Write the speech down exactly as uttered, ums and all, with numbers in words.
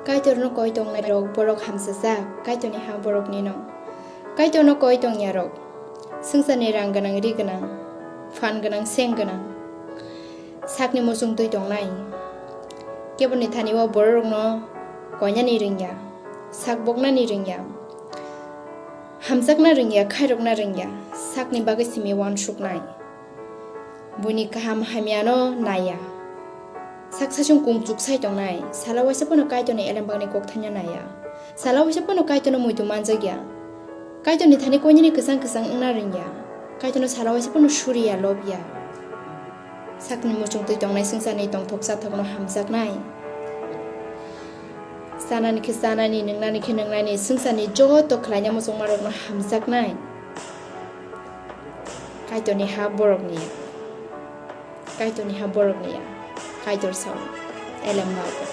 Kaitorno koi tongnairok borok hamsajak, Kaitorni ha boroknino. Kaitorno koi tongyarok, swngcharni rang gwnang, ri gwnang, phan gwnang, seng gwnang, sakni muchung twi tongnai. Keboni thani o bororokno koinani ringya, sak boknani ringya, hamjakna ringya, khairokna ringya, sakni bagwi simi uansuknai. Buini kaham hamyano naiya. Sak saichung kung chuk sai tongnai, sala waisa phano Kaitorni elembakni kok thaina naiya. Sala waisa phano Kaitorno muitu manjakya. Kaitorni thani koinani kwchang kwchang wngna ringya. Kaitorno sala waisa phano suriya, lobya. Sakni muchung twi tongnai swngcharni tongthok chathokno hamjaknai. Chanani khe chanani, nwngnani khe nwngnani, swngcharni joto khlaina muchungmarokno hamjaknai. Kaitorni ha borokni ya. Kaitorni ha borokni ya. Kaitor sao. Elembak.